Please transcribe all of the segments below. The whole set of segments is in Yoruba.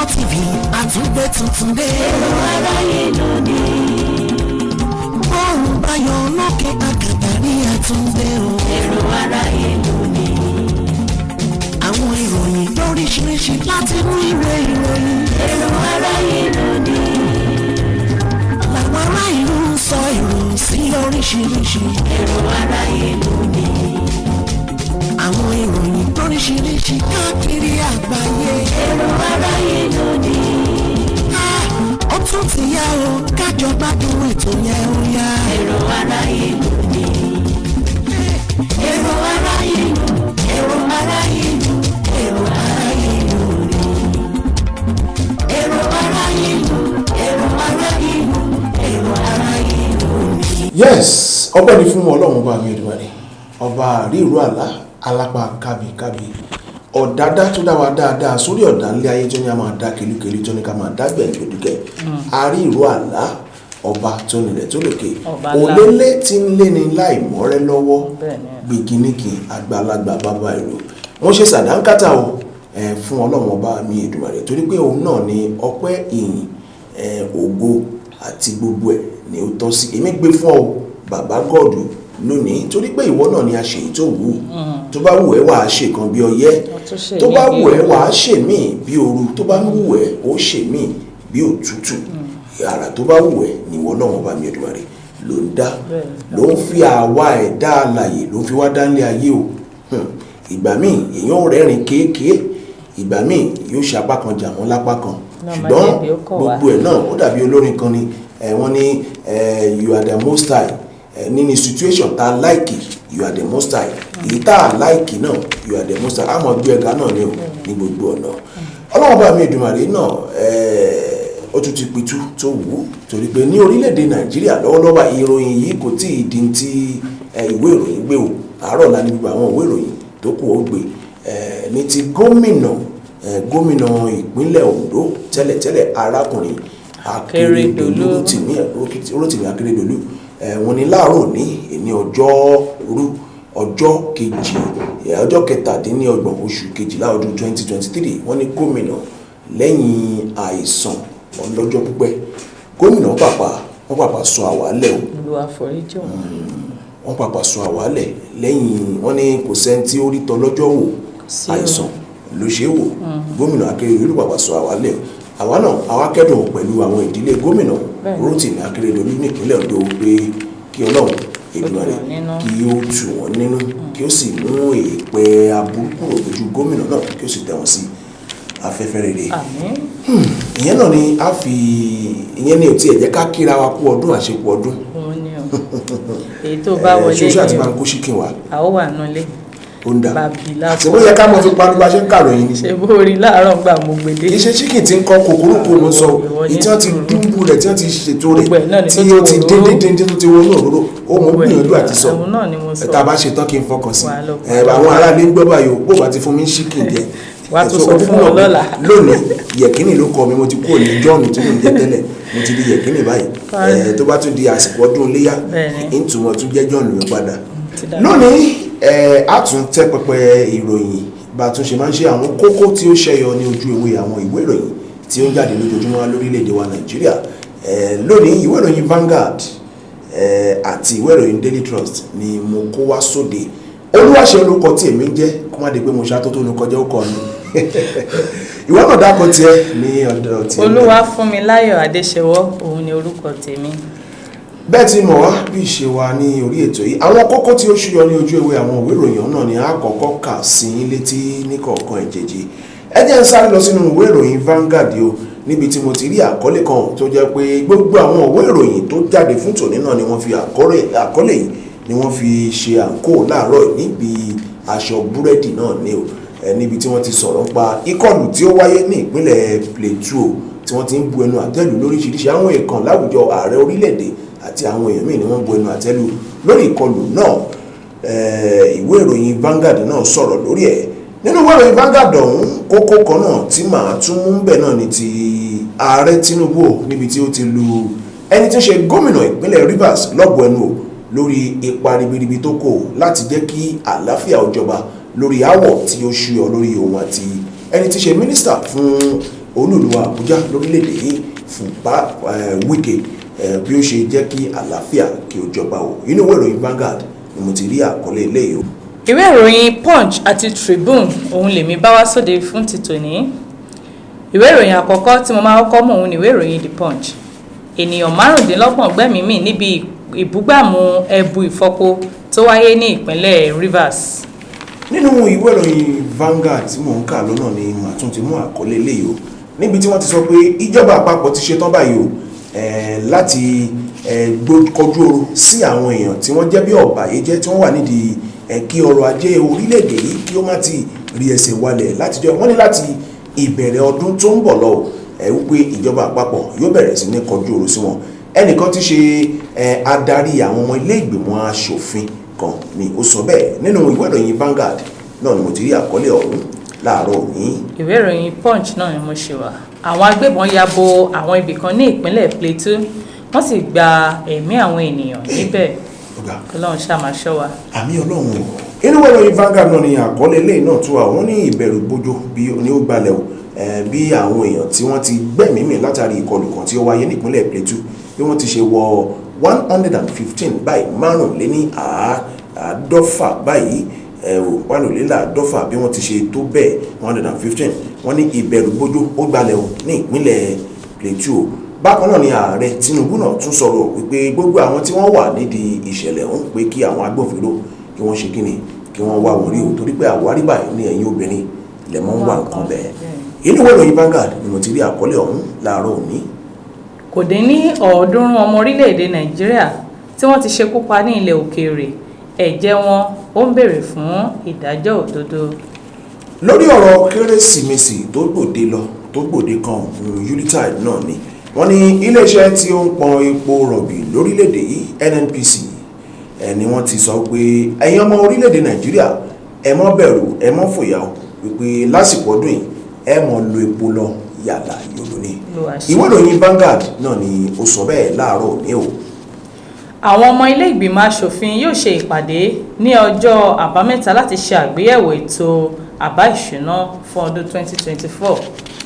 24 TV, àtúngbé tuntun dé. Èrò aráyé lónìí. Bọ́ọ̀rùn báyọ̀ lókè àkàtà ní àtúndé o. Èrò aráyé lónìí. Àwọn ìròyìn lóríṣiríṣi láti inú ìwé ìròyìn. Èrò aráyé lónìí. Làwọn ará ìlú ń sọ èrò sí lóríṣiríṣi. Èrò aráyé lónìí. Àwọn ìròyìn lóríṣiríṣi káàkiri àgbáyé. Èrò aráyé lónìí. Ah, ó tún ti yá o, kájọ gbádùn ètò yẹn, ó yá. Èrò aráyé lónìí. Èrò aráyé lónìí. Èrò aráyé lónìí. Èrò aráyé lónìí. Èrò aráyé lónìí. Èrò aráyé lónìí. Èrò aráyé lónìí. Yes, ọpẹ́ ni fún Ọlọ́run ọba mi Èdùmàrè, ọba àríìrú àlá, alápá kábíkábí, ọ̀dádá tó dá wa dáadáa sórí ọ̀dà ńlẹ̀ ayé, tó ní a máa dá kelúkelú, tó ní ká máa dá gbẹ̀ngbẹ̀dúkẹ́. Àríìrú àlá, ọba tó nílẹ̀ tó lòkè. Ọba ńlá. Òlélé tí ń léni láì mọ́rẹ́ lọ́wọ́. Bẹ́ẹ̀ni. Gbìgínníkì àgbàlagbà bàbá èrò, wọ́n ṣe sàdánkátà o fún Ọlọ́run ọba mi Èdùmàrè, torí pé òun náà ni ọpẹ́, ìyìn, ògo àti gbogbo ẹ̀ ni ó tọ́ sí. Èmi gbé fún ọ bàbá gọ́ọ̀dù lónìí, torí pé ìwọ náà ni a ṣe èyí tó wù ú. Tó bá wù ẹ́, wàá ṣe kan bí ọyẹ́. Ó tún ṣe Tó bá míì wù bí ẹ́, ooru. wàá ṣe míì bí ooru. Tó bá wù ẹ́, ó ṣe míì bí òtútù. Àrà tó bá wù ẹ́ ni ìwọ náà, ọba mi Èdùmàrè, ló ń dá, ló ń fi àwa ẹ̀dá alàyè, ló ń fi wá dá nílé ayé o. Ìgbà míì èèyàn ò rẹ́rìn kéékèé, ìgbà míì yóò ṣe apá kan jà wọ́n lápá kan. Náà má Ṣùgbọ́n jẹ̀bi ó kọ̀ wá. gbogbo ẹ̀ náà, ó dàbí olórin kan ni wọ́n ní "You are the most high." Nínú situation tá a like, you are the most high. Èyí tá a like náà, you are the most high. Àmọ́ gbé ẹ̀ka náà ni o ní gbogbo ọ̀nà. Ọlọ́run bá mi Èdùmàrè náà, ó tún ti pitú tó wù ú, torí pé ní orílẹ̀-èdè Nàìjíríà lọ́wọ́lọ́wọ́, ìròyìn yìí kò tí ì di ti ìwé ìròyìn gbé o. Àárọ̀ la ní gbogbo àwọn ìwé ìròyìn tó kù ó gbé. Ní ti gómìnà, gómìnà ìpínlẹ̀ Ondo tẹ́lẹ̀tẹ́lẹ̀, arákùnrin Akérédolú. Akérédolú. Rótìmí Akérédolú, wọ́n ní láàárọ̀ ní ìní ọjọ́rú, ọjọ́ kejì, ọjọ́ 27 oṣù kejìlá ọdún 2023, wọ́n ní gómìnà, lẹ́yìn àìsàn ọlọ́jọ́ pípẹ́, gómìnà pàpà, wọ́n pàpà sọ àwálẹ̀ o. Olúwa foríjì wọ́n. Wọ́n pàpà sọ àwálẹ̀ lẹ́yìn, wọ́n ní kò sẹ́ni tí ó rí tọlọ́jọ́ wò. Sí o. Àìsàn ló ṣe é wò. Gómìnà Akérédolú pàpà sọ àwálẹ̀. Àwa náà, àwa kẹ́dùn pẹ̀lú àwọn ìdílé gómìnà Rótìmí Akérédolú nípínlẹ̀ Ondo, pé kí Ọlọ́run Èdùmàrè tù wọ́n nínú. kí ó tù wọ́n nínú, kí ó sì mú èèpẹ̀ aburú kúrò lójú gómìnà náà, kí ó sì tẹ̀ wọ́n sí afẹ́fẹ́ rere. Àmín. Ìyẹn náà ni a fi, ìyẹn ni ò tiẹ̀ jẹ́ ká kíra wa kú ọdún, àṣepọ̀ ọdún. Òun ni o, èyí tó bá wọlé Ṣoṣo àti ni o. máa ń kó chicken wá. A ó wà nulẹ̀. Ó ń dà. Bàbí lápò. Ṣé bó yẹ ká mọ fi panu bá ṣe ń kàròyìn ni? Ṣe bó rí láàárọ̀ gbà mo gbèdé? Kì í ṣe chicken tí ń kọ́ kòkòrò ló ń sọ. Ìwọ ní Èyí tí wọ́n ti sùúrù. dúnbù rẹ̀, tí wọ́n ti ṣètò rẹ̀, Gbogbo ẹ̀ náà ni tí tó ti ó ti wò dín òróró. dín dín tó ti wọnú òróró. Ó mọ̀ ń Gbogbo ẹ̀ gbìyànjú àti sọ. Òun náà ni mo sọ. Tá a bá ṣe tán, kí n fọkàn sí. Wà á lọ Ẹ àwọn aráàlú ń gbọ́ báyìí o, bó bá ti fún mi chicken jẹ. Wàá tún Ẹ, sọ so, fún wọn lọ́la. Lónìí, Yẹ̀kínì ló kọ mi. Mo ti kúrò ní John tí mo ń jẹ tẹ́lẹ̀, mo ti di Yẹ̀kínì báyìí. Fine. Ẹ, tó bá tún di àsìkò ọdún iléyà, ìtumọ̀ tún jẹ́ John mi padà. Ti dà. Lónìí, ẹ á tún tẹ́ pẹpẹ ìròyìn bá a tún ṣe máa ń ṣe, àwọn kókó tí ó ṣẹyọ ní ojú ewé àwọn ìwé ìròyìn tí ó ń jáde lójoojúmọ́ lórílẹ̀‐èdè wa Nàìjíríà. Ẹ lónìí, ìwé ìròyìn Vanguard àti ìwé ìròyìn Daily Trust ni mo kó wá sóde. Olúwaṣe olùkọ tí èmi ń jẹ́, kó má di pé mo ṣàtótó ní kọjá ó kọ mi. Ìwọ náà dákọ tiẹ̀ ní ọ̀dọ̀ tiẹ̀. Olúwa fún mi láyọ̀ Adéṣẹwọ́, òun ni orúkọ tèmi. Bẹ́ẹ̀ tí mọ̀ wá bí ìṣe wa ní orí ètò yìí, àwọn kókó tí ó ṣúyọ ní ojú ewé àwọn ìwé ìròyìn náà ni a kọ́kọ́ kà sí yín létí ní kọ̀ọ̀kan ìjèjì. Ẹ jẹ́ ń sáré lọ sínú ìwé ìròyìn Vanguard o, níbi tí mo ti rí àkọlé kan tó jẹ́ pé gbogbo àwọn ìwé ìròyìn tó jáde fún tòní náà ni wọ́n fi àkọlé yìí ni wọ́n fi ṣe àǹkó láàárọ̀ níbi aṣọ búrẹ́dì náà ni o. Níbi tí wọ́n ti sọ̀rọ̀ nípa ìkọlù tí ó wáyé ní ìpínlẹ̀ Plateau, tí wọ́n ti ń bu ẹnu àtẹ́lù lóríṣiríṣi. Àwọn èèkàn láwùjọ, ààrẹ orílẹ̀-èdè àti àwọn èèyàn míì ni wọ́n bu ẹnu àtẹ́lù lórí ìkọlù náà. Ìwé ìròyìn Vanguard náà sọ̀rọ̀ lórí ẹ̀. Nínú ìwé ìròyìn Vanguard ọ̀hún, kókó kan náà tí màá tún mú bẹ̀ náà ni ti ààrẹ Tinubu o, níbi tí ó ti lu ẹni tí ó ṣe gómìnà ìpínlẹ̀ Rivers lọ́gọ̀ọ́ ẹnu o lórí ipa ribiribi tó kó láti jẹ́ kí àlàáfíà ó jọba, lórí aáwọ̀ tí ó ṣúyọ lórí òun àti ẹni tí ṣe mínísítà fún Olú ìlú Àbújá lórílẹ̀‐èdè yìí, Fùbá Wike, bí ó ṣe jẹ́ kí àlàáfíà kí ó jọba o. Inú ìwé ìròyìn Vanguard ni mo ti rí àkọlé eléyìí o. Ìwé ìròyìn Punch àti Tribune òun lèmi bá wá sóde fún ti tòní. Ìwé ìròyìn àkọ́kọ́ tí mo máa kọ́kọ́ mú òun ni ìwé ìròyìn The Punch. Ènìyàn 25 gbẹ́mìí mì níbi ìbúgbàmù ẹbu ìfọpo tó wáyé ní ìpínlẹ̀ Rivers. Nínú ìwé ìròyìn Vanguard tí mò ń kà lọ́nà ni màá tún ti mú àkọlé eléyìí o, níbi tí wọ́n ti sọ pé ìjọba àpapọ̀ ti ṣetán báyìí o láti kọjú ọ̀rọ̀ sí àwọn èèyàn tí wọ́n jẹ́ bí ọ̀bàyéjẹ́ tí wọ́n wà nídìí kí ọrọ̀ ajé orílẹ̀-èdè yìí kí ó má ti rí ẹsẹ̀ walẹ̀ látijọ́. Wọ́n ní láti ìbẹ̀rẹ̀ ọdún tó ń bọ̀ lọ wípé ìjọba àpapọ̀ yóò bẹ̀rẹ̀ sí ní kọjú ọ̀rọ̀ sí wọn. Ẹnìkan tí ṣe adarí àwọn ọmọ ilé ìgbìmọ̀ aṣòfin kan ni ó sọ bẹ́ẹ̀. Nínú ìwé ìròyìn Vanguard náà ni mo ti rí àkọlé ọ̀hún láàárọ̀ òní. Ìwé ìròyìn Punch náà ni mo ṣe wà. Àwọn agbébọn ya bo àwọn ibì kan ní ìpínlẹ̀ Plateau, wọ́n sì gba ẹ̀mí àwọn ènìyàn níbẹ̀. Ọ̀gá. Ọlọ́run ṣáà máa ṣọ́ wa. Àmín Ọlọ́run o. Inú ìwé ìròyìn Vanguard náà ni àkọlé eléyìí náà tún wà. Wọ́n ní ìbẹ̀rù bojo bí ní ó gbalẹ̀ o bí àwọn èèyàn tí wọ́n ti gbẹ̀mí mì látàrí ìkọlù kan tí ó wáyé nípínlẹ̀ Plateau, bí wọ́n ti ṣe wọ 115 báyìí, 145 báyìí, 145, bí wọ́n ti ṣe tó bẹ́ẹ̀, 115. Wọ́n ní ìbẹ̀rù bojo ó gbalẹ̀ o ní ìpínlẹ̀ Plateau o. Bákan náà ni Ààrẹ Tinubu náà tún sọ̀rọ̀ wípé gbogbo àwọn tí wọ́n wà nídìí ìṣẹ̀lẹ̀ ọ̀hún, pé kí àwọn agbófinró kí wọ́n ṣe kíni, kí wọ́n wá wọn rí o, torí pé àwárí báyìí ní ẹ̀yìn obìnrin lẹ̀ mọ́ ń wá nǹkan bẹ́ẹ̀. Inú ìwé ìròyìn Vanguard ni mo ti rí àkọlé ọ̀hún láàárọ̀ òní. Kò dín ní 300 ọmọ orílẹ̀-èdè Nàìjíríà tí wọ́n ti ṣekú pa ní ilẹ̀ òkèèrè, ẹ̀jẹ̀ wọn ó ń béèrè fún ìdájọ́ òdodo. Lórí ọ̀rọ̀ Kérésìmesì tó gbòde lọ, tó gbòde kan, Yuletide náà ni, wọ́n ní iléeṣẹ́ tí ó ń pọn epo rọ̀bì lórílẹ̀‐èdè yìí, NNPC, ni wọ́n ti sọ pé ẹ̀yin ọmọ orílẹ̀‐èdè Nàìjíríà, ẹ má bẹ̀rù, ẹ má fòyà o, wípé lásìkò ọdún yìí, ẹ má lo epo lọ yàrá yòlò ni. Olúwa ṣe. Ìwé ìròyìn Vanguard náà ni ó sọ bẹ́ẹ̀ láàárọ̀ òní o. Àwọn ọmọ ilé ìgbìmọ̀ asòfin yóò ṣe ìpàdé ní ọjọ́ Àbámẹ́ta láti ṣe àgbéyẹ̀wò ètò àbá ìṣúná fún ọdún 2024.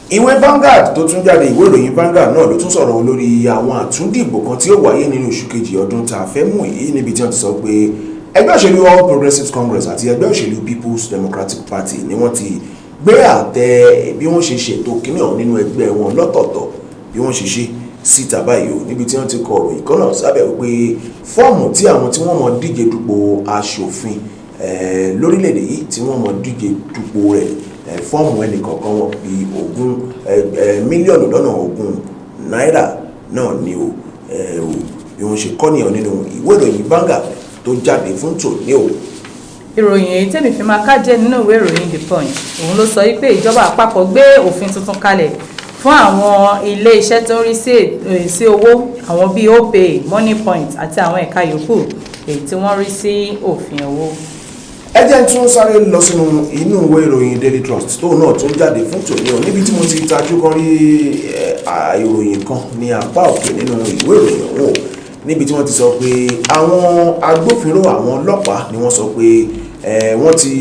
Ìwé Vanguard tó tún jáde, ìwé ìròyìn Vanguard náà ló tún sọ̀rọ̀ lórí àwọn àtúndìbò kan tí ó wáyé nínú oṣù kejì ọdún tá a fẹ́ mú yìí, níbi tí wọ́n ti sọ pé ẹgbẹ́ òṣèlú All Progressives Congress àti ẹgbẹ́ òṣèlú People's Democratic Party ni wọ́n ti gbé àtẹ bí wọ́n ṣe ṣètò kíní ọ̀hún nínú ẹgbẹ́ wọn lọ́tọ̀ọ̀tọ̀, bí wọ́n ṣe ṣe síta báyìí o, níbi tí wọ́n ti kọ ìròyìn kan náà sábẹ́ wípé fọ́ọ̀mù tí àwọn tí wọ́n mọ̀ díje dupò aṣòfin lórílẹ̀‐èdè yìí, tí wọ́n mọ̀ díje dupò rẹ̀, fọ́ọ̀mù ẹnì kọ̀ọ̀kan wọn bíi 20 mílíọ̀nù lọ́nà 20 náírà náà ni o. O bí wọ́n ṣe kọ́ nìyẹn nínú ìwé ìròyìn Vanguard tó jáde fún tòní o. Ìròyìn èyí tèmi fi máa kájẹ́ nínú ìwé ìròyìn The Punch òun ló sọ wípé ìjọba àpapọ̀ gbé òfin tuntun kalẹ̀ fún àwọn ilé iṣẹ́ tó ń rí sí owó, àwọn bíi Opay, Moniepoint àti àwọn ẹ̀ka yòókù èyí tí wọ́n rí sí òfin owó. Ẹ jẹ́ n tún sáré lọ sínú inú ìwé ìròyìn Daily Trust tóun náà tún jáde fún tòní o, níbi tí mo ti tajú kan rí ìròyìn kan ní apá òkè nínú ìwé ìròyìn ọ̀hún o, níbi tí wọ́n ti sọ pé àwọn agbófinró, àwọn ọlọ́pàá ni wọ́n sọ pé wọ́n ti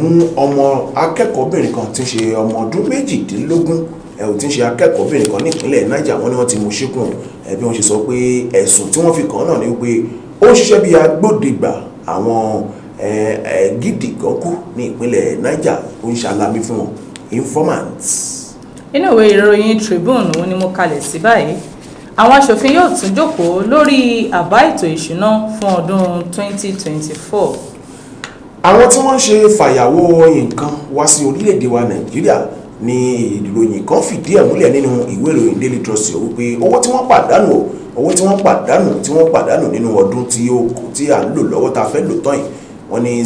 mú ọmọ akẹ́kọ̀ọ́bìnrin kan tí ń ṣe ọmọ ọdún 18, ò tí ń ṣe akẹ́kọ̀ọ́bìnrin kan nípínlẹ̀ Niger. Wọ́n ní wọ́n ti mú ṣíkùn. Bí wọ́n ṣe sọ pé ẹ̀sùn tí wọ́n fi kàn án náà ni wípé ó ń ṣiṣẹ́ bí agbódegbà àwọn gidi kan kú ní ìpínlẹ̀ Niger, ó ń ṣalábí fún wọn, informants. Inú ìwé ìròyìn Tribune òun ni mo kalẹ̀ sí báyìí. Àwọn aṣòfin yóò tún jókòó lórí àbá ètò ìṣúná fún ọdún 2024. Àwọn tí wọ́n ń ṣe fàyàwọ́ nǹkan wá sí orílẹ̀-èdè wa Nàìjíríà ní ìròyìn kan fìdí ẹ̀ múlẹ̀ nínú ìwé ìròyìn Daily Trust wípé owó tí wọ́n pàdánù o, owó tí wọ́n pàdánù nínú ọdún tí ó tí à ń lò lọ́wọ́, tá a fẹ́ lò tán yìí, wọ́n ní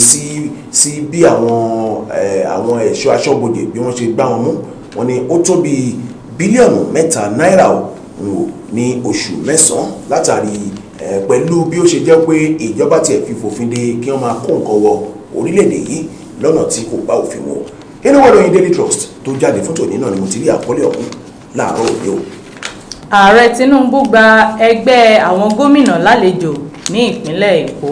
sí bí àwọn ẹ̀ṣọ́ aṣọ́bodè bí wọ́n ṣe gbá wọn mú, wọ́n ní ó tó bí bílíọ̀nù 3 náírà o ń wò ní oṣù 9, látàrí pẹ̀lú bí ó ṣe jẹ́ pé ìjọba tiẹ̀ fi fòfin de kí wọ́n máa kó nǹkan wọ orílẹ̀-èdè yìí lọ́nà tí kò bá òfin mu. Inú ìwé ìròyìn Daily Trust tó jáde fún tòní náà ni mo ti rí àkọlé ọ̀hún láàárọ̀ òní o. Ààrẹ Tinubu gba ẹgbẹ́ àwọn gómìnà lálejò ní ìpínlẹ̀ Èkó.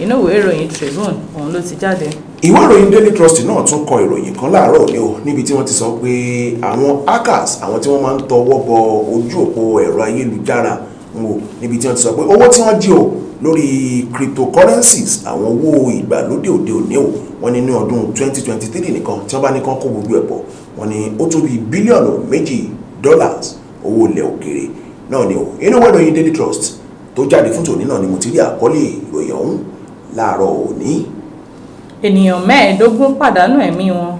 Inú ìwé ìròyìn Tribune òun ló ti jáde. Ìwé ìròyìn Daily Trust náà tún kọ ìròyìn kan láàárọ̀ òní o, níbi tí wọ́n ti sọ pé àwọn hackers, àwọn tí wọ́n máa ń tọwọ́ bọ ojú òpó ẹ̀rọ ayélujára ń wò, níbi tí wọ́n ti sọ pé owó tí wọ́n jí o lórí cryptocurrencies, àwọn owó ìgbàlódé òde òní o, wọ́n ní ní ọdún 2023 nìkan, tí wọ́n bá ní kán kó gbogbo ẹ̀ pọ̀, wọ́n ní ó tó bí bílíọ̀nù 2 dollars owó ilẹ̀ òkèèrè náà ni o. Inú ìwé ìròyìn Daily Trust tó jáde fún tòní náà ni mo ti rí àkọlé ìròyìn ọ̀hún láàárọ̀ òní. Ènìyàn 15 pàdánù ẹ̀mí wọn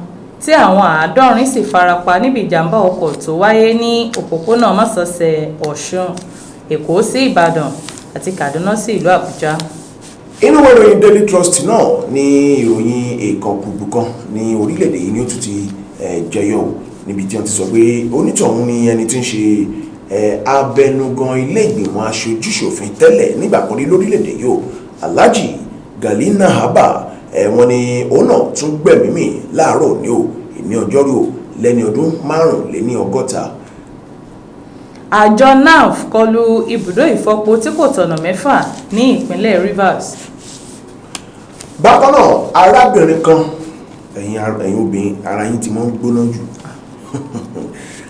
tí àwọn 70 sì farapa níbi ìjàmbá ọkọ̀ tó wáyé ní òpópónà mọ́sọ̀ọ́sẹ̀ Ọ̀ṣun Èkó sí Ìbàdàn àti Kaduna sí ìlú Àbújá. Inú ìwé ìròyìn Daily Trust náà ní ìròyìn èèkàn gbùgbù kan ní orílẹ̀-èdè yìí ní ó tún ti jẹyọ o, níbi tí wọ́n ti sọ pé onítọ̀hún ni ẹni tí ń ṣe abẹnugan ilé ìgbìmọ̀ aṣojúṣòfin tẹ́lẹ̀ nígbà kan rí lórílẹ̀-èdè yìí o, Alhaji Gali Na'Abba. Wọ́n ní òun náà tún gbẹ̀mí mì láàárọ̀ òní o, ìní ọjọ́rú o, lẹ́ni ọdún 65. Àjọ NAF kọlu ibùdó ìfọpo tí kò tọ̀nà mẹ́fà ní ìpínlẹ̀ Rivers. Bákan náà, arábìnrin kan, ẹ̀yin obìnrin, ara yín ti máa ń gbóná jù,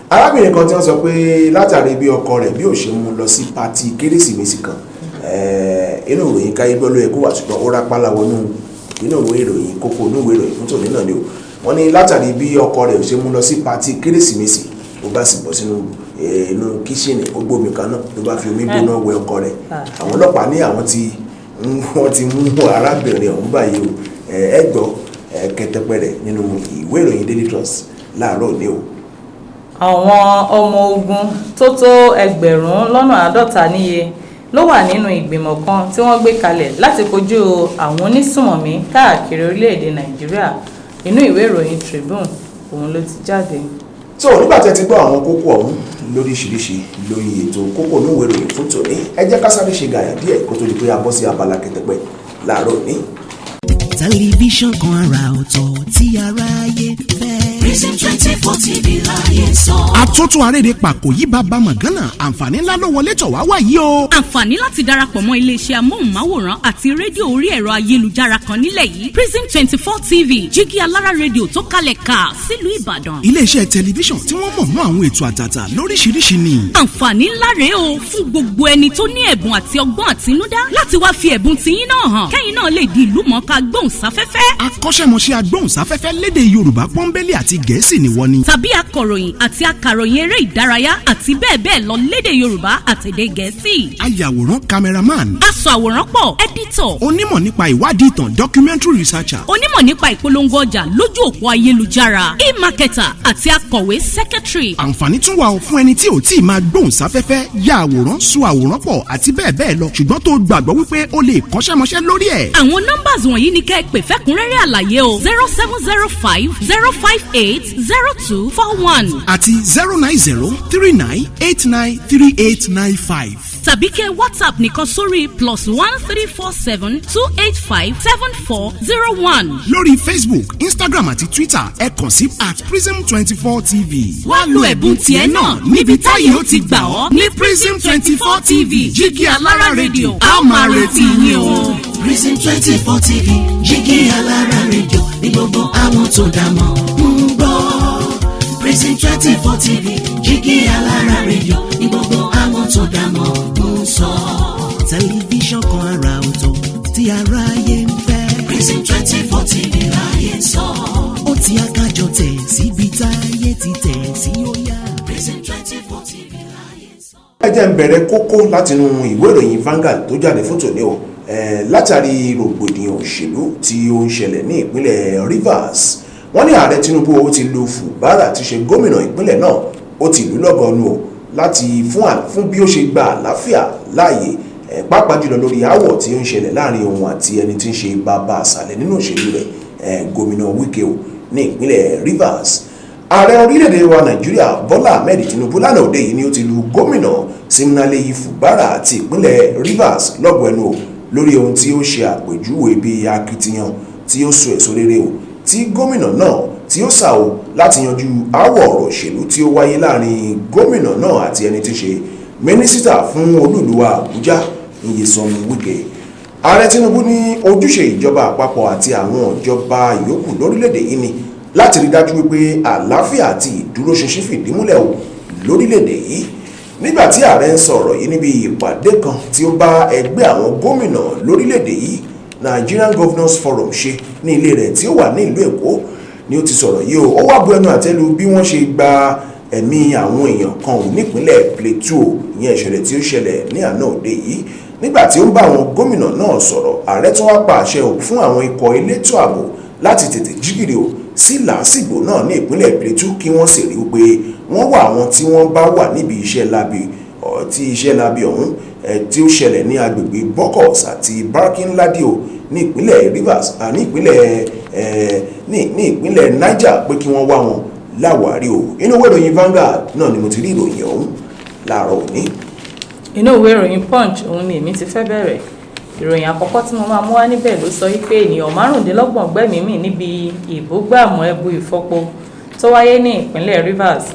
arábìnrin kan tí wọ́n sọ pé látàrí bí ọkọ rẹ̀ bí ò ṣe mú lọ sí party Kérésìmesì kan, inú ìròyìn káyé gbọ́ ló yẹ kó wà, ṣùgbọ́n ó rápálá wọnú inú ìwé ìròyìn kókó inú ìwé ìròyìn fún tòní náà ni o. Wọ́n ní látàrí bí ọkọ rẹ̀ ò ṣe mú lọ sí party Kérésìmesì, ó bá sì bọ́ sínú inú kíṣìnì, ó gbómi kaná, ló bá fi omi gbóná wẹ ọkọ rẹ̀. Àwọn ọlọ́pàá ní àwọn ti wọ́n ti mú arábìnrin ọ̀hún báyìí o. Ẹ gbọ́ kẹtẹpẹ rẹ̀ nínú ìwé ìròyìn Daily Trust láàárọ̀ òní o. Àwọn ọmọ ogun tó tó 50,000 níye ló wà nínú ìgbìmọ̀ kan tí wọ́n gbé kalẹ̀ láti kojú àwọn onísùmọ̀mí káàkiri orílẹ̀-èdè Nàìjíríà. Inú ìwé ìròyìn Tribune òun ló ti jáde. So nígbà tí ẹ ti gbọ́ àwọn kókó ọ̀hún lóríṣiríṣi lórí ètò kókó inú ìwé ìròyìn fún tòní, ẹ jẹ́ ká sáré ṣe gàyà díẹ̀ kó tó di pé a bọ́ sí abala kẹtẹpẹ láàárọ̀ òní. Tẹlifíṣàn kan àrà ọ̀tọ̀ tí aráyé fẹ́. Prism 24 TV láyé sọ. Àtúntún arédè pàkó yí bàbá mọ̀gánà, àǹfààní ńlá ló wọlé tọ̀ wá wá yìí o. Àǹfààní láti darapọ̀ mọ́ iléeṣẹ́ amóhùnmáwòrán àti rédíò orí ẹ̀rọ ayélujára kan nílẹ̀ yìí, Prism 24 TV, jígí alára rédíò tó kalẹ̀ ká sílùú Ìbàdàn. Iléeṣẹ́ tẹlifíṣàn tí wọ́n mọ̀ mọ́ àwọn ètò àtàtà lóríṣiríṣi ni. Àǹfààní ńlá rèé o fún gbogbo ẹni tó ní ẹ̀bùn àti ọgbọ́n àtinúdá láti wá fi ẹ̀bùn tiyín náà hàn, kẹ́yìn náà lè di ìlú mọ̀ọ́ká gbóhùnsáfẹ́fẹ́. Akọ́ṣẹ́mọṣẹ́ agbóhùnsáfẹ́fẹ́ lédè Yorùbá pọ́nbélé àti Gẹ̀ẹ́sì ni wọ́n ni. Tàbí akọ̀ròyìn àti akàròyìn eré ìdárayá àti bẹ́ẹ̀ bẹ́ẹ̀ lọ lédè Yorùbá àtèdè Gẹ̀ẹ́sì. Ayàwòrán, cameraman. Aṣọ àwòrán pọ̀, editor. Onímọ̀ nípa ìwádìí ìtàn, documentary researcher. Onímọ̀ nípa ìpolongo ọjà lójú òpó ayélujára, e-marketer, àti akọ̀wé, secretary. Àǹfààní tún wà ó fún ẹni tí ò tí ì máa gbóhùnsáfẹ́fẹ́, ya àwòrán, so àwòrán pọ̀ àti bẹ́ẹ̀ bẹ́ẹ̀ lọ, ṣùgbọ́n tó gbàgbọ́ wípé ó lè kọ́ṣẹ́mọṣẹ́ lórí ẹ̀. Àwọn numbers wọ̀nyí ni kẹ́ ẹ pè fẹ́kúnrẹ́rẹ́ àlàyé o: 07050580241 àti 09039893895. Tàbí kẹ́ WhatsApp nìkan sórí +13472857401. Lórí Facebook, Instagram àti Twitter, ẹ kàn sí @prism24tv. Wá lo ẹ̀bùn tiẹ̀ náà níbi táyé ó ti gbà ọ́ ní Prism 24 TV, jígí alára rédíò. A ó máa retí yín o. Prism 24 TV, jígí alára rédíò ní gbogbo àwọn tó dá mọ̀ ń gbọ́. Prism 24 TV, jígí alára rédíò ní gbogbo àwọn tó dá mọ̀ ń sọ. Tẹlifíṣàn kan àrà ọ̀tọ̀ tí aráyé ń fẹ́. Prism 24 TV láyé sọ. Ó ti akájọ tẹ̀ síbi táyé ti tẹ̀ sí ó yá. Prism 24 TV láyé sọ. Ẹ jẹ́ ń bẹ̀rẹ̀ kókó látinú ìwé ìròyìn Vanguard tó jáde fún tòní o. Látàrí rògbòdìyàn òṣèlú tí ó ń ṣẹlẹ̀ ní ìpínlẹ̀ Rivers, wọ́n ní ààrẹ Tinubu ó ti lu Fubara tí ṣe gómìnà ìpínlẹ̀ náà, ó ti lù lọ́gọ̀ọ́nù o láti fún bí ó ṣe gba àlàáfíà láàyè, pàápàá jùlọ lórí aáwọ̀ tí ó ń ṣẹlẹ̀ láàrin òun àti ẹni tí ń ṣe bàbá àṣàlẹ̀ nínú òṣèlú rẹ̀, gómìnà Wike o ní ìpínlẹ̀ Rivers. Ààrẹ orílẹ̀-èdè wa Nàìjíríà Bọ́lá Ahmed Tinubu lánàá òde yìí ni ó ti lu gómìnà Siminalayi Fubara àti ìpínlẹ̀ Rivers lọ́gọ̀ọ́ ẹnu o lórí ohun tí ó ṣe àpèjúwe bí akitiyan tí ó so èso rere o tí gómìnà náà tí ó sà o láti yanjú aáwọ̀ ọ̀rọ̀ òṣèlú tí ó wáyé láàrin gómìnà náà àti ẹni tí í ṣe mínísítà fún olúùlú wa Àbújá, Nyesom Wike. Ààrẹ Tinubu ní ojúṣe ìjọba àpapọ̀ àti àwọn ìjọba ìyókù lórílẹ̀‐èdè yìí ni láti rí dájú wípé àlàáfíà àti ìdúróṣinṣin fìdí múlẹ̀ o lórílẹ̀‐èdè yìí. Nígbà tí ààrẹ ń sọ̀rọ̀ yìí níbi ìpàdé kan tí ó bá ẹgbẹ́ àwọn gómìnà lórílẹ̀‐èdè yìí, Nigerian Governors Forum, ṣe ní ilé rẹ̀ tí ó wà ní ìlú Èkó ni ó ti sọ̀rọ̀ yìí o. Ó wá bu ẹnu àtẹ́lu bí wọ́n ṣe gba ẹ̀mí àwọn èèyàn kan ò nípínlẹ̀ Plateau, ìyẹn ìṣẹ̀lẹ̀ tí ó ṣẹlẹ̀ ní àná òde yìí. Nígbà tí ó ń bá àwọn gómìnà náà sọ̀rọ̀, ààrẹ tún wá pa àṣẹ ò fún àwọn ikọ̀ elétò ààbò láti tètè jígìrì o sí làásìgbò náà ní ìpínlẹ̀ Plateau, kí wọ́n sì rí i pé wọ́n wá àwọn tí wọ́n bá wà níbi iṣẹ́ láabi tí iṣẹ́ láabi ọ̀hún tí ó ṣẹlẹ̀ ní agbègbè Bokkos àti Barkin Ladi o ní ìpínlẹ̀ Rivers, ní ìpínlẹ̀ ní ìpínlẹ̀ Niger, pé kí wọ́n wá wọn láwárí o. Inú ìwé ìròyìn Vanguard náà ni mo ti rí ìròyìn ọ̀hún láàárọ̀ òní. Inú ìwé ìròyìn Punch òun ni èmi ti fẹ́ bẹ̀rẹ̀. Ìròyìn àkọ́kọ́ tí mo máa mú wá níbẹ̀ ló sọ wípé ènìyàn 25 gbẹ́mìí mì níbi ìbúgbàmù ẹbu ìfọpo tó wáyé ní ìpínlẹ̀ Rivers.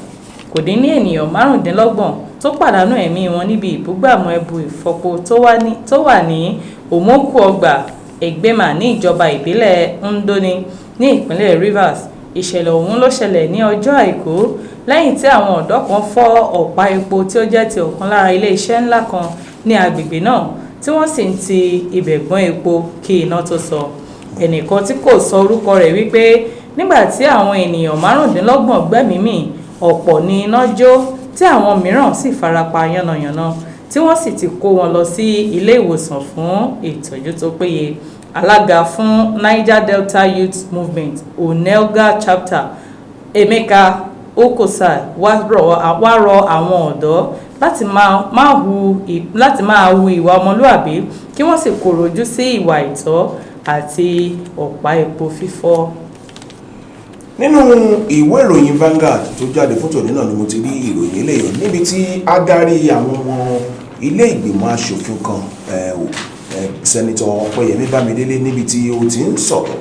Kò dín ní ènìyàn 25 tó pàdánù ẹ̀mí wọn níbi ìbúgbàmù ẹbu ìfọpo tó wà ní Òmókù Ọgbà Ẹgbẹ́mà ní ìjọba ìbílẹ̀ Ndoni ní ìpínlẹ̀ Rivers. Ìṣẹ̀lẹ̀ ọ̀hún ló ṣẹlẹ̀ ní ọjọ́ Àìkú lẹ́yìn tí àwọn ọ̀dọ́ kan fọ́ ọ̀pá epo tí ó jẹ́ ti ọ̀kan lára ilé-iṣẹ́ ńlá kan ní agbègbè náà, tí wọ́n sì ń ti ibẹ̀ gbọ́n epo kí iná tó sọ. Ẹnìkan tí kò sọ orúkọ rẹ̀ wípé nígbà tí àwọn ènìyàn 25 gbẹ́mìí mì, ọ̀pọ̀ ní iná jó, tí àwọn mìíràn sì farapa yánnayànna, tí wọ́n sì ti kó wọn lọ sí ilé ìwòsàn fún ìtọ́jú tó péye. Alága fún Niger Delta Youth Movement Onelga Chapter, Emeka Okosa, wá rọ àwọn ọ̀dọ́ láti máa hu ìwà ọmọlúàbí, kí wọ́n sì kọ̀rọ̀ ojú sí ìwà àìtọ́ àti ọ̀pá epo fífọ́. Nínú ìwé ìròyìn Vanguard tó jáde fún tòní náà ni mo ti rí ìròyìn eléyìí, níbi tí adarí àwọn ọmọ ilé ìgbìmọ̀ asòfin kan, Senator Ọpẹ́yẹmí Bámidélé, níbi tí ó ti ń sọ̀rọ̀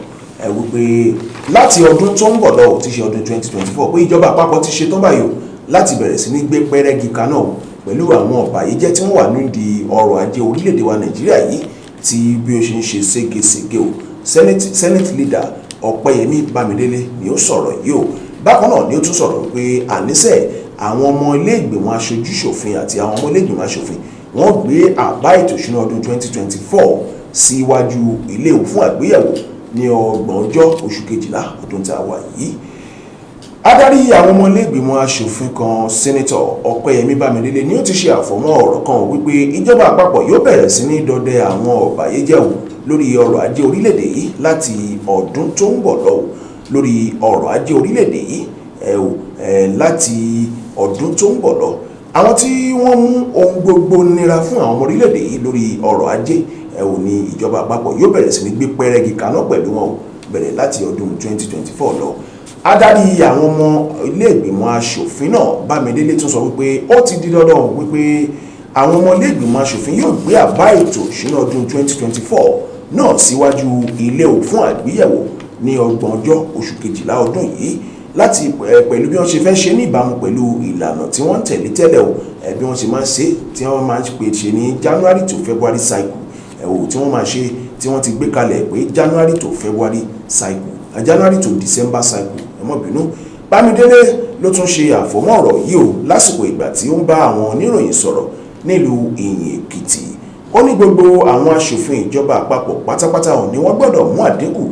wípé láti ọdún tó ń bọ̀ lọ, tí ṣe ọdún 2024, pé ìjọba àpapọ̀ ti ṣetán báyìí láti bẹ̀rẹ̀ sí ní gbé pẹ́rẹ́gì kaná pẹ̀lú àwọn ọ̀bàyéjẹ́ tí wọ́n wà nídìí ọrọ̀ ajé orílẹ̀-èdè wa Nàìjíríà yìí tí bí ó ṣe ń ṣe ségesège o. Senate leader Ọpẹ́yẹmí Bámidélé ni ó sọ̀rọ̀ yìí o. Bákan náà ni ó tún sọ̀rọ̀ wípé àníṣe àwọn ọmọ ilé ìgbìmọ̀ aṣojúṣòfin àti àwọn ọmọ ilé ìgbìmọ̀ aṣòfin, wọ́n gbé àbá ètò ìṣúná ọdún 2024 síwájú ilé fún àgbéyẹ̀wò ní 30 oṣù kejìlá ọdún tá a wà yìí. Adarí àwọn ọmọ ilé ìgbìmọ̀ aṣòfin kan, Senator Ọpẹ́yẹmí Bámidélé, ni ó ti ṣe àfọ̀mọ́ ọ̀rọ̀ kan wípé ìjọba àpapọ̀ yóò bẹ̀rẹ̀ sí ní dọdẹ àwọn ọ̀bàyéjẹ́ o lórí ọrọ̀ ajé orílẹ̀-èdè yìí láti ọdún tó ń bọ̀ lọ, lórí ọrọ̀ ajé orílẹ̀-èdè yìí láti ọdún tó ń bọ̀ lọ. Àwọn tí wọ́n mú ohun gbogbo nira fún àwọn ọmọ orílẹ̀-èdè yìí lórí ọrọ̀ ajé ò ní ìjọba àpapọ̀ yóò bẹ̀rẹ̀ sí ní gbé pẹ́rẹ́gì kaná pẹ̀lú wọn o, bẹ̀rẹ̀ láti ọdún 2024 lọ. Adarí àwọn ọmọ ilé ìgbìmọ̀ aṣòfin náà, Bámidélé, tún sọ wípé ó ti di dandan wípé àwọn ọmọ ilé ìgbìmọ̀ aṣòfin yóò gbé àbá ètò ìṣúná ọdún 2024 náà síwájú ilé ò fún àgbéyẹ̀wò ní 30 oṣù kejìlá ọdún yìí, láti pẹ̀lú bí wọ́n ṣe fẹ́ ṣe ní ìbámu pẹ̀lú ìlànà tí wọ́n ń tẹ̀lé tẹ́lẹ̀ o, bí wọ́n ṣe máa ń ṣe, tí wọ́n máa ń pè ṣe ní January to February cycle o, tí wọ́n máa ṣe, tí wọ́n ti gbé kalẹ̀ pé January to February cycle, January to December cycle, ẹ má bínú. Bámidélé ló tún ṣe àfọ̀mọ́ ọ̀rọ̀ yìí o lásìkò ìgbà tí ó ń bá àwọn oníròyìn sọ̀rọ̀ nílùú Ìyìn Èkìtì. Ó ní gbogbo àwọn aṣòfin ìjọba àpapọ̀ pátápátá ọ̀ ni wọ́n gbọ́dọ̀ mú àdínkù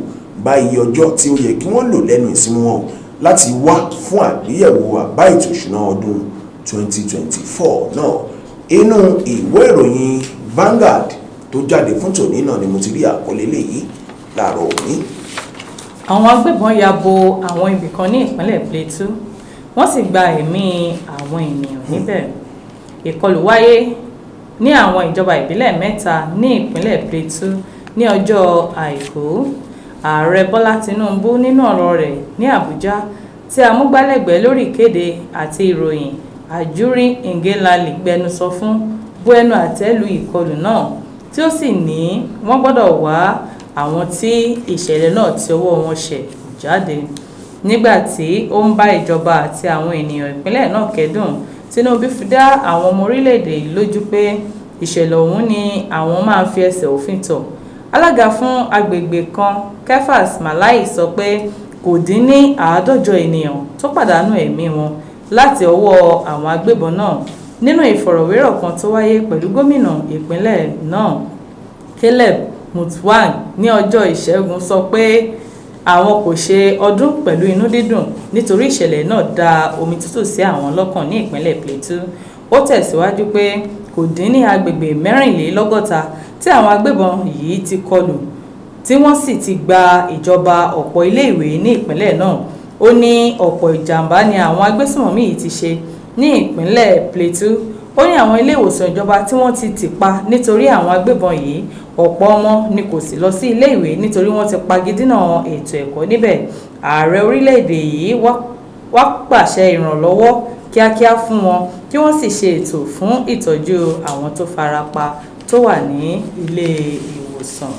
bá iye ọjọ́ tí ó yẹ kí wọ́n lò lẹ́nu ìsinmi wọn láti wá fún àgbéyẹ̀wò àbá ètò ìṣúná ọdún 2024 náà. Inú ìwé ìròyìn Vanguard tó jáde fún tòní náà ni mo ti rí àkọlé léyìí láàárọ̀ òní. Àwọn agbébọn ya bo àwọn ibìkan ní ìpínlẹ̀ Plateau, wọ́n sì gba ẹ̀mí àwọn ènìyàn níbẹ̀. Ìkọlù wáyé ní àwọn ìjọba ìbílẹ̀ mẹ́ta ní ìpínlẹ̀ Plateau ní ọjọ́ Àìkú. Ààrẹ Bọ́lá Tinubu, nínú ọ̀rọ̀ rẹ̀ ní Àbújá tí amúgbálẹ́gbẹ̀ẹ́ lórí ìkéde àti ìròyìn Ajuri Ngelale gbẹnusọ fún, bu ẹnu àtẹ́ lu ìkọlù náà, tí ó sì ní wọ́n gbọ́dọ̀ wá àwọn tí ìṣẹ̀lẹ̀ náà ti ọwọ́ wọn ṣẹ̀ jáde. Nígbà tí ó ń bá ìjọba àti àwọn ènìyàn ìpínlẹ̀ náà kẹ́dùn, Tinubu fi dá àwọn ọmọ orílẹ̀-èdè yìí lójú pé ìṣẹ̀lẹ̀ ọ̀hún ni àwọn máa fi ẹsẹ̀ òfin tọ̀. Alága fún agbègbè kan, Kefas Malai, sọ pé kò dín ní 150 ènìyàn tó pàdánù ẹ̀mí wọn láti ọwọ́ àwọn agbébọn náà. Nínú ìfọ̀rọ̀wérọ̀ kan tó wáyé pẹ̀lú gómìnà ìpínlẹ̀ náà, Caleb Mutfwang, ní ọjọ́ Ìṣẹ́gun, sọ pé àwọn kò ṣe ọdún pẹ̀lú inú dídùn nítorí ìṣẹ̀lẹ̀ náà da omi tútù sí àwọn lọ́kàn ní ìpínlẹ̀ Plateau. Ó tẹ̀síwájú pé kò dín ní agbègbè 64 tí àwọn agbébọn yìí ti kọlù, tí wọ́n sì ti gba ìjọba ọ̀pọ̀ iléèwé ní ìpínlẹ̀ náà. Ó ní ọ̀pọ̀ ìjàmbá ni àwọn agbésùnmọ̀mí yìí ti ṣe ní ìpínlẹ̀ Plateau. Ó ní àwọn ilé ìwòsàn ìjọba tí wọ́n ti tì pa nítorí àwọn agbébọn yìí, ọ̀pọ̀ ọmọ ni kò sì lọ sí ilé ìwé nítorí wọ́n ti pagidínà ètò ẹ̀kọ́ níbẹ̀. Ààrẹ orílẹ̀-èdè yìí wá pàṣẹ ìrànlọ́wọ́ kíákíá fún wọn, kí wọ́n sì ṣe ètò fún ìtọ́jú àwọn tó fara pa tó wà ní ilé ìwòsàn.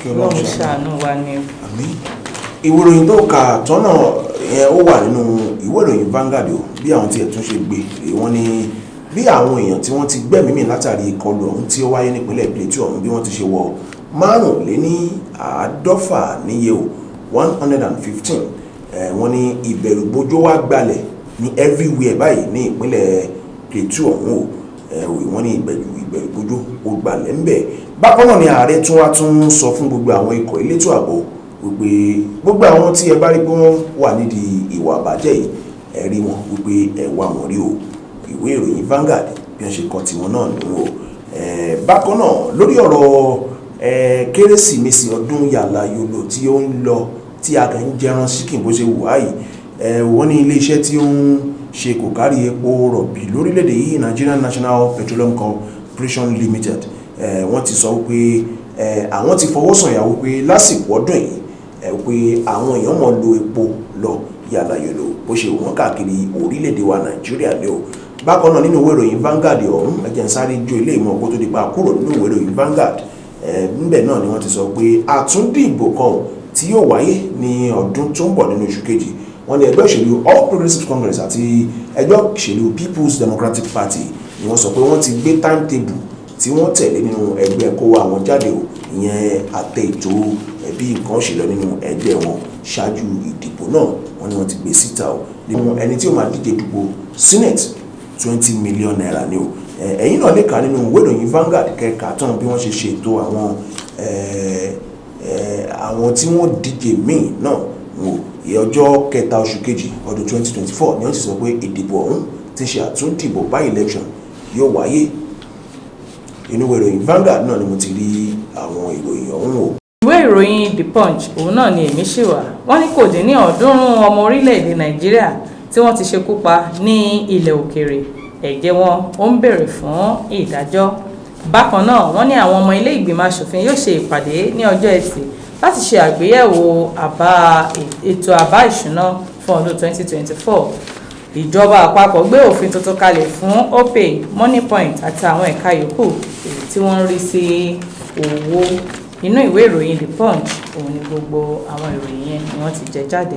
Kí Ọlọ́run Ọlọ́run ṣàánú wa ni. Àmín. Ìwé ìròyìn tó kà tọ́nà yẹn, ó wà nínú ìwé ìròyìn Vanguard o. Bí àwọn tiẹ̀ tún ṣe gbé e, wọ́n ní bí àwọn èèyàn tí wọ́n ti gbẹ́mìí mì látàrí ìkọlù ọ̀hún tí ó wáyé nípínlẹ̀ Plateau ọ̀hún, bí wọ́n ti ṣe wọ 155 níye o, 115. Wọ́n ní ìbẹ̀rùbojo wá gbalẹ̀ ní everywhere báyìí ní ìpínlẹ̀ Plateau ọ̀hún o. Wọ́n ní ìbẹ̀rùbojo ó gbalẹ̀ ńbẹ̀. Bákan náà ni ààrẹ tún wá tún sọ fún gbogbo àwọn ikọ̀ elétò ààbò wípé gbogbo àwọn tí ẹ bá rí pé wọ́n wà nídìí ìwà àbàjẹ́ yìí, ẹ rí wọn wípé ẹ wá wọn rí o. Ìwé ìròyìn Vanguard, bí wọ́n ṣe kọ tiwọn náà nù o. Bákan náà, lórí ọ̀rọ̀ Kérésìmesì, ọdún yàlà yòlò tí ó ń lọ, tí a kàn ń jẹran síkìn bó ṣe wù á yìí, wọ́n ní iléeṣẹ́ tí ó ń ṣe kò kárí epo rọ̀bì lórílẹ̀‐èdè yìí, Nigerian National Petroleum Corporation Limited, wọ́n ti sọ wípé àwọn ti fọwọ́ sọ̀yà wípé lásìkò ọdún yìí, pé àwọn èèyàn mọ̀ lo epo lọ yàlà yòlò bó ṣe wọ́n káàkiri orílẹ̀-èdè wa Nàìjíríà ní o. Bákan náà, nínú ìwé ìròyìn Vanguard ọ̀hún, ẹ jẹ́ n sáré jó ilé ìmọ̀ kó tó di pa kúrò nínú ìwé ìròyìn Vanguard. Ńbẹ̀ náà ni wọ́n ti sọ pé àtúndìbò kan tí yóò wáyé ní ọdún tó ń bọ̀ nínú oṣù kejì, wọ́n ní ẹgbẹ́ òṣèlú All Progressives Congress àti ẹgbẹ́ òṣèlú People's Democratic Party ni wọ́n sọ pé wọ́n ti gbé timetable tí wọ́n tẹ̀lé nínú ẹgbẹ́ kó àwọn jáde o, ìyẹn àtẹ ètò ẹbí nǹkan ṣe lọ nínú ẹgbẹ́ wọn ṣáájú ìdìbò náà. Wọ́n ní wọ́n ti gbé síta o. Nínú ẹni tí ó máa díje dupò Senate, ₦20 million ni o. Ẹ̀yin náà lè kà nínú ìwé ìròyìn Vanguard kẹka tán bí wọ́n ṣe ṣètò àwọn tí wọ́n díje míì náà wò. Ọjọ́ 3 oṣù kejì ọdún 2024 ni wọ́n ti sọ pé ìdìbò ọ̀hún ti ṣe àtúndìbò by election yóò wáyé. Inú ìwé ìròyìn Vanguard náà ni mo ti rí àwọn ìròyìn ọ̀hún o. Ìwé ìròyìn The Punch, òun náà ni èmi ṣì wà. Wọ́n ní kò dín ní 300 ọmọ orílẹ̀-èdè Nàìjíríà tí wọ́n ti ṣekú pa ní ilẹ̀ òkèèrè, ẹ̀jẹ̀ wọn ó ń béèrè fún ìdájọ́. Bákan náà, wọ́n ní àwọn ọmọ ilé ìgbìmọ̀ asòfin yóò ṣe ìpàdé ní ọjọ́ Ẹtì láti ṣe àgbéyẹ̀wò àbá ètò àbá ìṣúná fún ọdún 2024. Ìjọba àpapọ̀ gbé òfin tuntun kalẹ̀ fún Opay, Moniepoint àti àwọn ẹ̀ka yòókù èyí tí wọ́n ń rí sí owó. Inú ìwé ìròyìn The Punch, òun ni gbogbo àwọn ìròyìn yẹn ni wọ́n ti jẹ jáde.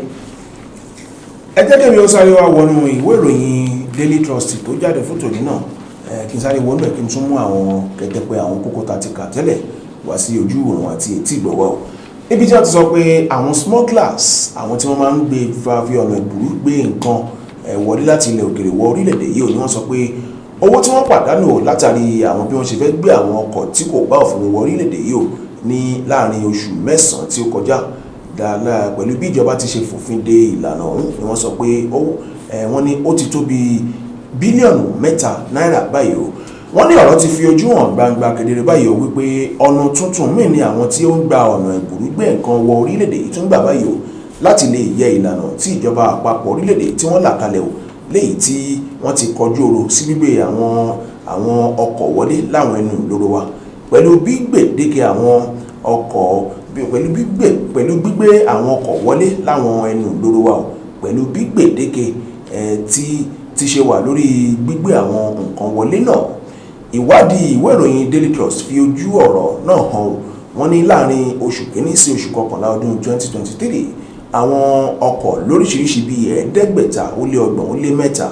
Ẹ jẹ́ kí mi ó sáré wá wọnú ìwé ìròyìn Daily Trust tó jáde fún tòní náà. Kí n sáré wọnú ẹ̀, kí n tún mú àwọn kẹtẹpẹ àwọn kókó tá a ti kà tẹ́lẹ̀ wá sí ojú ìwòran àti etí ìgbọ̀wọ́ o, níbi tí wọ́n ti sọ pé àwọn smugglers, àwọn tí wọ́n máa ń gbé fi ọ̀nà ìbúrú gbé nǹkan wọlé láti ilẹ̀ òkèrè wọ orílẹ̀-èdè yìí ò ní, wọ́n sọ pé owó tí wọ́n pàdánù ò látàrí àwọn bí wọ́n ṣe fẹ́ gbé àwọn ọkọ̀ tí kò bá òfin wọ orílẹ̀-èdè yìí ò ní láàrin oṣù 9 tí ó kọjá dáadáa, pẹ̀lú bí ìjọba ti ṣe fòfin de ìlànà ọ̀hún, ni wọ́n sọ pé wọ́n ní ó ti tó bí bílíọ̀nù 3 náírà báyìí o. Wọ́n ní ọ̀rọ̀ ti fi ojú hàn gbangba kedere báyìí o wípé ọ̀nà tuntun míì ni àwọn tí ó ń gba ọ̀nà ìbùrú gbé nǹkan wọ orílẹ̀-èdè yìí tún gbà báyìí o láti lè yẹ ìlànà tí ìjọba àpapọ̀ orílẹ̀-èdè tí wọ́n là kalẹ̀ o, léyìí tí wọ́n ti kọjú oro sí gbígbé àwọn ọkọ̀ wọlé láwọn ẹnu ìloro wa, pẹ̀lú bí gbèdéke àwọn ọkọ̀, pẹ̀lú gbígbé àwọn ọkọ̀ wọlé láwọn ẹnu ìloro wa o, pẹ̀lú bí gbèdéke tí ti ṣe wà lórí gbígbé àwọn nǹkan wọlé náà. Ìwádìí ìwé ìròyìn Daily Trust fi ojú ọ̀rọ̀ náà hàn o. Wọ́n ní láàrin oṣù 1 sí oṣù 11 ọdún 2023, àwọn ọkọ̀ lóríṣiríṣi bíi 333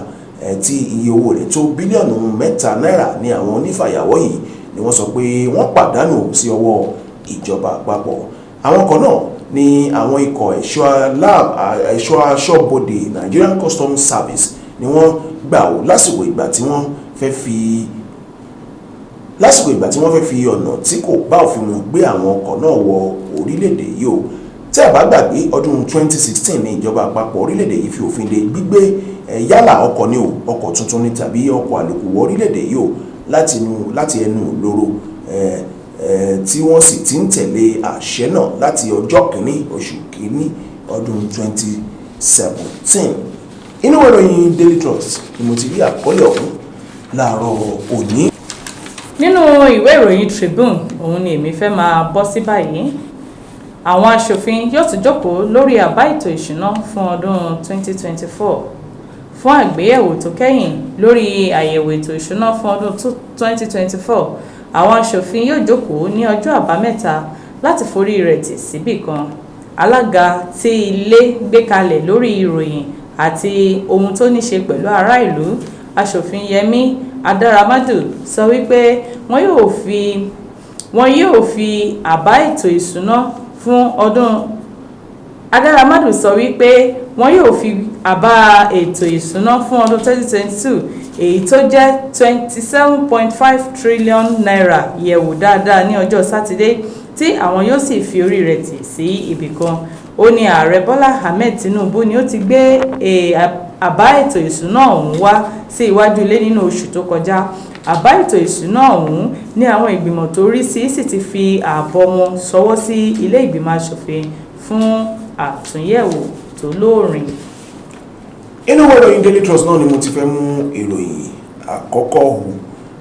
tí iye owó rẹ̀ tó bílíọ̀nù 3 náírà ní àwọn onífàyàwọ́ yìí. Ni wọ́n sọ pé wọ́n pàdánù sí ọwọ́ ìjọba àpapọ̀. Àwọn kan náà ni àwọn ikọ̀ ẹ̀ṣọ́ aṣọ́bodè Nigerian Customs Service ni wọ́n gbà ó lásìkò ìgbà tí wọ́n fẹ́ fi ọ̀nà tí kò bá òfin mu gbé àwọn ọkọ̀ náà wọ orílẹ̀-èdè yìí o. Tí a bá gbàgbé, ọdún 2016 ní ìjọba àpapọ̀ orílẹ̀-èdè yìí fi òfin de gbígbé yálà ọkọ̀ ní o, ọkọ̀ tuntun ní tàbí ọkọ̀ àlòkù wọ orílẹ̀-èdè yìí o láti ẹnu ìloro, tí wọ́n sì ti ń tẹ̀lé àṣẹ náà láti ọjọ́ 1 oṣù 1 ọdún 2017. Inú ìròyìn Daily Trust ni mo ti rí àkọlé ọ̀hún láàárọ̀ òní. Nínú ìwé ìròyìn Tribune òun ni èmi fẹ́ máa bọ́ sí báyìí. Àwọn aṣòfin yóò tún jókòó lórí àbá ètò ìṣúná fún ọdún 2024 fún àgbéyẹ̀wò tó kẹ́yìn. Lórí àyẹ̀wò ètò ìṣúná fún ọdún 2024, àwọn aṣòfin yóò jókòó ní ọjọ́ Àbámẹ́ta láti forí rẹ̀ tì síbì kan. Alága tí ilé gbé kalẹ̀ lórí ìròyìn àti ohun tó ní ṣe pẹ̀lú ará ìlú, Aṣòfin Yẹmí Adáramádù, sọ wípé wọn yóò fi àbá ètò ìṣúná fún ọdún. Adáramádù sọ wípé wọn yóò fi àbá ètò ìṣúná fún ọdún 2022, èyí tó jẹ́ ₦27.5 trillion, yẹ̀wò dáadáa ní ọjọ́ Sátidé, tí àwọn yóò sì fi orí rẹ̀ tì sí ibì kan. Ó ní Ààrẹ Bọ́lá Ahmed Tinubu ni ó ti gbé àbá ètò ìṣúná ọ̀hún wá sí iwájú ilé nínú oṣù tó kọjá. Àbá ètò ìṣúná ọ̀hún ní àwọn ìgbìmọ̀ tó rí sí sì ti fi ààbọ̀ wọn ṣọwọ́ sí ilé ìgbìmọ̀ asòfin fún àtúnyẹ̀wò tó lóòrìn. Inú ìwé ìròyìn Daily Trust náà ni mo ti fẹ́ mú ìròyìn àkọ́kọ́ hù,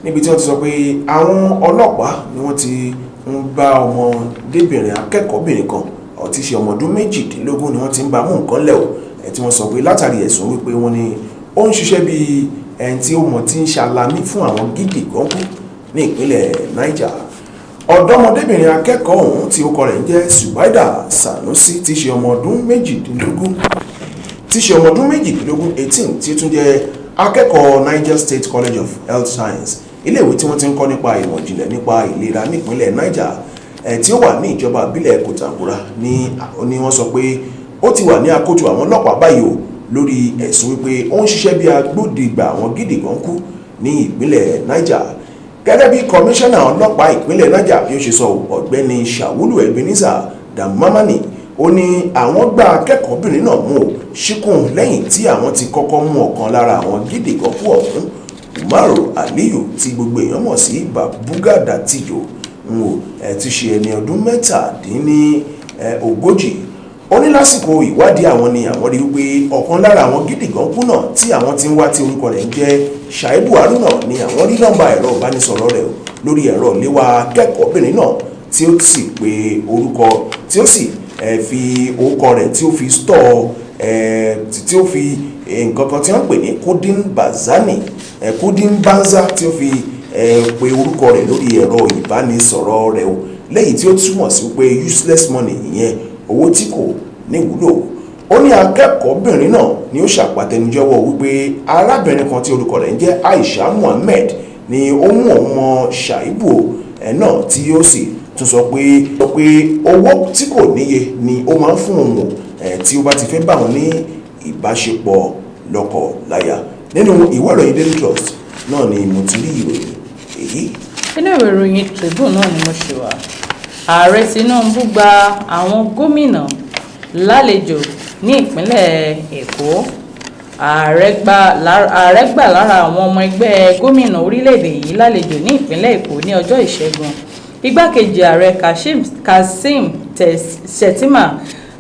níbi tí wọ́n ti sọ pé àwọn ọlọ́pàá ni wọ́n ti ń bá ọmọdébìnrin, akẹ́kọ̀ọ́bìnrin kan ó tí ṣe ọmọ ọdún 18, ni wọ́n ti ń bá mú nǹkan lẹ̀ o, ẹ̀ tí wọ́n sọ pé látàrí ẹ̀sùn wípé wọ́n ní ó ń ṣiṣẹ́ bíi ẹni tí ó mọ̀ tí ń ṣalamí fún àwọn gídì gọ́ngú ní ìpínlẹ̀ Niger. Ọ̀dọ́mọdébìnrin akẹ́kọ̀ọ́ ọ̀hún tí orúkọ rẹ̀ ń jẹ́ Subaida Sanusi, tí ṣe ọmọ ọdún 18, tí ṣe ọmọ ọdún 18, 18, tí ó tún jẹ́ akẹ́kọ̀ọ́ Niger State College of Health Science, iléèwé tí wọ́n ti ń kọ́ nípa ìmọ̀ ìjìnlẹ̀ nípa ìlera nípínlẹ̀ Niger tí ó wà ní ìjọba ìbílẹ̀ Kòtàngórà, ní wọ́n sọ pé ó ti wà ní akoto àwọn ọlọ́pàá báyìí o, lórí ẹ̀sùn wípé ó ń ṣiṣẹ́ bí agbódegbà àwọn gidi kan kú ní ìpínlẹ̀ Niger. Gẹ́gẹ́ bí kọmíṣánná ọlọ́pàá ìpínlẹ̀ Niger bí ó ṣe sọ, Ọ̀gbẹ́ni Shawulu Ebenezer Damamani, ó ní àwọn gba akẹ́kọ̀ọ́bìnrin náà mú o ṣíkùn lẹ́yìn tí àwọn ti kọ́kọ́ mú ọ̀kan lára àwọn gidi kan kú ọ̀hún, Umaru Aliyu, tí gbogbo èèyàn mọ̀ sí Babuga Datijo, n ò ẹ̀ ti ṣe ẹni ọdún 37. Ó ní lásìkò ìwádìí àwọn ni àwọn rí wípé ọ̀kan lára àwọn gidi gan kú náà tí àwọn ti ń wá, tí orúkọ rẹ̀ ń jẹ́ Shaibu Haruna, ni àwọn rí nọ́mbà ẹ̀rọ ìbánisọ̀rọ̀ rẹ̀ lórí ẹ̀rọ ìléwọ́ akẹ́kọ̀ọ́bìnrin náà, tí ó sì pe orúkọ, tí ó sì fi orúkọ rẹ̀, tí ó fi store, tí ó fi nǹkan kan tí wọ́n pè ní kudin bazani, kudin banza, tí ó fi pe orúkọ rẹ̀ lórí ẹ̀rọ ìbánisọ̀rọ̀ rẹ̀ o, lẹ́yìn tí ó túmọ̀ sí pé useless money, ìyẹn owó tí kò níwúlò. Ó ní akẹ́kọ̀ọ́bìnrin náà ni ó ṣàpàtẹnujẹ́wọ́ wípé arábìnrin kan tí orúkọ rẹ̀ ń jẹ́ Aisha Muhammed ni ó mú òun mọ Shaibu ẹ̀ náà, tí ó sì tún sọ pé owó tí kò níye ni ó máa ń fún òun ẹ̀ tí ó bá ti fẹ́ bá òun ní ìbáṣepọ̀ lọ́kọ-láya. Nínú ìwé ìròyìn Daily Trust náà ni mo ti rí ìròyìn èyí. Nínú ìwé ìròyìn Tribune náà ni mo ṣì wà. Ààrẹ Tinubu gba àwọn gómìnà lálejò ní ìpínlẹ̀ Èkó. Ààrẹ gbà lára àwọn ọmọ ẹgbẹ́ gómìnà orílẹ̀-èdè yìí lálejò ní ìpínlẹ̀ Èkó ní ọjọ́ Ìṣẹ́gun. Igbákejì Ààrẹ Kashim Shettima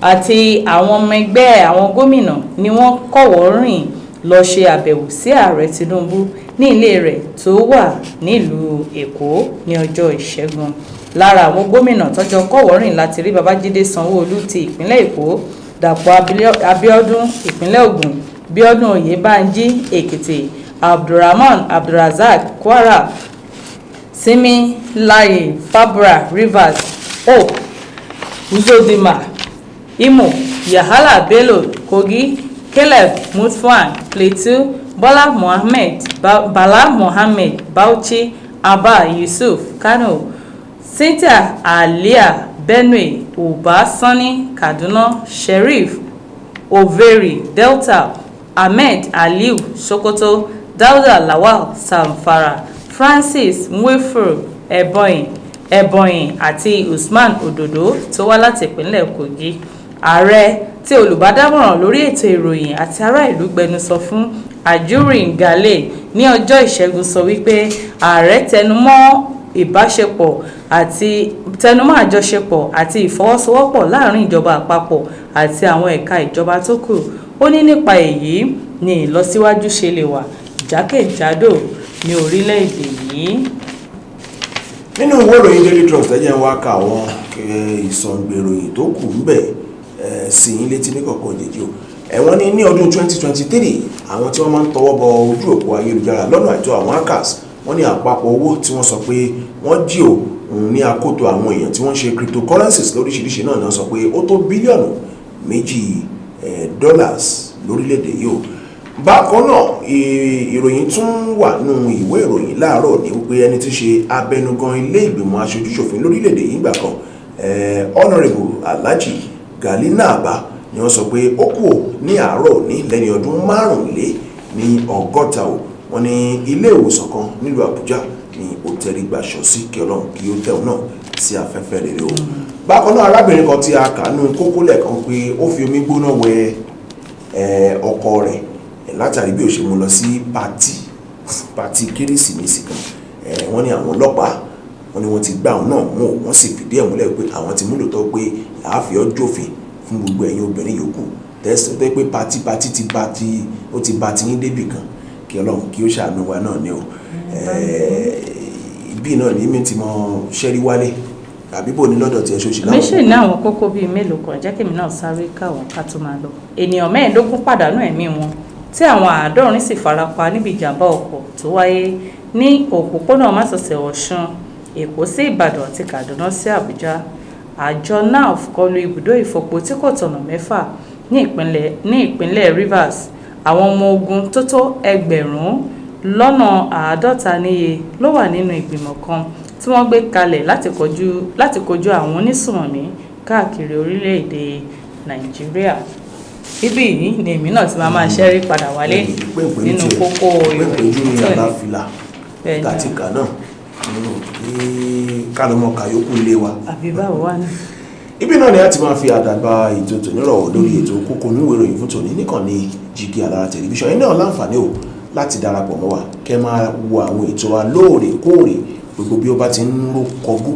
àti àwọn ọmọ ẹgbẹ́ àwọn gómìnà ni wọ́n kọ́wọ̀ọ́-rìn lọ ṣe àbẹ̀wò sí Ààrẹ Tinubu ní ilé rẹ̀ tó wà nílùú Èkó ní ọjọ́ Ìṣẹ́gun. Lára àwọn gómìnà tọ́jọ́ kọ́wọ̀ọ́-rìn láti rí Babájídé Sanwó-Olú ti ìpínlẹ̀ Èkó, Dàpọ̀ Abíọ́dún ìpínlẹ̀ Ògùn, Bíọ́dún Oyèbánjí Èkìtì, Abdulrahman Abdulrazaq Kwara, Siminalayi Fubara Rivers, Hope Uzodinma Imo, Yahaya Bello Kogi, Caleb Mutfwang Plateau, Bọ́lá Mohammed, Bala Mohammed Bauchi. Abba Yusuf, Kano; Cynthia Alia, Benue; Uba Sani, Kaduna; Sheriff Overi, Delta; Ahmed Aliu, Sokoto; Dauda Lawal, Zamfara; Francis Nwifuru, Ebonyi àti Usman Ododo tó wá láti ìpínlẹ̀ Kogi. Ààrẹ tí olùbádámọ̀ràn lórí ètò ìròyìn àti ará ìlú gbẹnusọ fún, Ajuri Ngelale, ní ọjọ́ Ìṣẹ́gun sọ wípé ààrẹ tẹnumọ́ ìbáṣepọ̀ àti tẹnumọ́ àjọṣepọ̀ àti ìfọwọ́sowọ́pọ̀ láàrin ìjọba àpapọ̀ àti àwọn ẹ̀ka ìjọba tó kù. Ó ní nípa èyí ni ìlọsíwájú ṣe lè wà jákèjádò ní orílẹ̀-èdè yìí. Nínú ìwé ìròyìn Daily Trust, ẹ jẹ́ n wá ka àwọn ìsọ̀ǹgbèròyìn tó kù ń bẹ̀ sí yín létí ní kọ̀ọ̀kan jèjì o. Ẹ̀wọ̀n ní ọdún 2023, àwọn tí wọ́n máa ń tọwọ́ bọ ojú òpó ayélujára lọ́nà àìtọ́, àwọn hackers, wọ́n ní àpapọ̀ owó tí wọ́n sọ pé wọ́n jí o ní akoto àwọn èèyàn tí wọ́n ń ṣe cryptocurrencies lóríṣiríṣi náà ni wọ́n sọ pé ó tó bílíọ̀nù 2 dollars lórílẹ̀‐èdè yìí o. Bákan náà, ìròyìn tún wà nínú ìwé ìròyìn láàárọ̀ ní wípé ẹni tí í ṣe abẹnugan ilé ìgbìmọ̀ aṣojúṣòfin lórílẹ̀‐èdè yìí gbà kan, Honourable Alhaji Gali Na'Abba, ni wọ́n sọ pé ó kú ò ní àárọ̀ òní lẹ́ni ọdún 65 o. Wọ́n ní ilé ìwòsàn kan nílùú Àbújá ní ó tẹrí gbaṣọ sí. Kí Ọlọ́run kí ó tẹ̀wọ̀n náà sí afẹ́fẹ́ rere o. Bákan náà, arábìnrin kan tí a kà nù kókó lẹ́ẹ̀kan pé ó fi omi gbóná wẹ ọkọ rẹ̀ látàrí bí ó ṣe mú lọ sí party Kérésìmesì kan, wọ́n ní àwọn ọlọ́pàá, wọ́n ní wọ́n ti gbá àwọn náà mú. Wọ́n sì fìdí ẹ̀ múlẹ̀ pé àwọn ti múlò tó pé àáfi ọ́ jófin fún gbogbo ẹ̀yin obìnrin yòókù tẹ́sí tó pé party party ti ba ti ó ti ba ti yín débì kan. Kí Ọlọ́run kí ó ṣàánú wa náà ni o. Ibi náà ní mi ti mọ ṣẹ́rí wálé àbí bò ní lọ́dọ̀ tí ẹ ṣoṣì Mi ṣì ní àwọn kókó bíi mélòó kan, jẹ́ kí èmi náà sáré káwọn ká tó máa lọ. Ènìyàn 25 pàdánù ẹ̀mí wọn tí àwọn 70 sì farapa níbi ìjàmbá ọkọ̀ tó wáyé ní òpópónà másosẹ̀ Ọ̀ṣun Èkó sí Ìbàdàn àti Kaduna sí Àbújá. Àjọ NAF kọlu ibùdó ìfọpo tí kò tọ̀nà mẹ́fà ní ìpínlẹ̀ Rivers. Àwọn ọmọ ogun tó tó 50,000 níye ló wà nínú ìgbìmọ̀ kan tí wọ́n gbé kalẹ̀ láti kojú àwọn onísùmọ̀mí káàkiri orílẹ̀-èdè Nàìjíríà. Ibí yìí ni èmi náà ti máa ṣẹ́rí padà wálé nínú kókó ìròyìn Péjú ní tó ní. Àbáfilà Bẹ́ẹ̀ ni. tàtíkà náà kí kálọ́mọ kàyókù lé wa. Àbí báwo wá ní. Ibi náà ni a ti máa fi àdàgbà ètò tòní rọ̀ lórí ètò Kókó Onúwèé Ìròyìn fún tòní níkànnì Jígí Alára Tẹlifíṣàn. Ẹ̀yin náà láǹfààní o láti darapọ̀ mọ́ wa kẹ́ máa wo àwọn ètò wa lóòrèkóòrè. Gbogbo bí ó bá ti ń ró kọgú,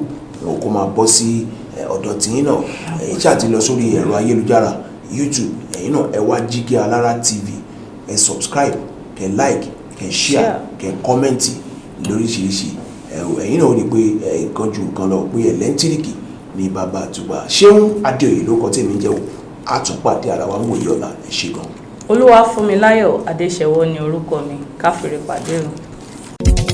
wọn kó máa bọ́ sí ọ̀dọ̀ tìyín náà. Ẹ̀yin ṣáà ti lọ sórí ẹ̀rọ ayélujára YouTube, ẹ̀yin náà ẹ wá Jígí Alára TV, ẹ subscribe, kẹ́ like, kẹ́ share, Share. kẹ́ comment lóríṣiríṣi. Ẹ̀yin náà ó rí i pé nǹkan ju nǹkan lọ pé ẹ̀lẹ́ńtíríkì ní bàbá àtùgbà. Ṣéun Adéoyè ló kọ tèmi jẹ́ o. Àtúnpàdé ara wa ń wòye ọ̀la. Ẹ ṣé gan. Olúwafúnmiláyọ̀ Adéṣẹwọ́ ní orúkọ mi. Káfíńrè pàdé o.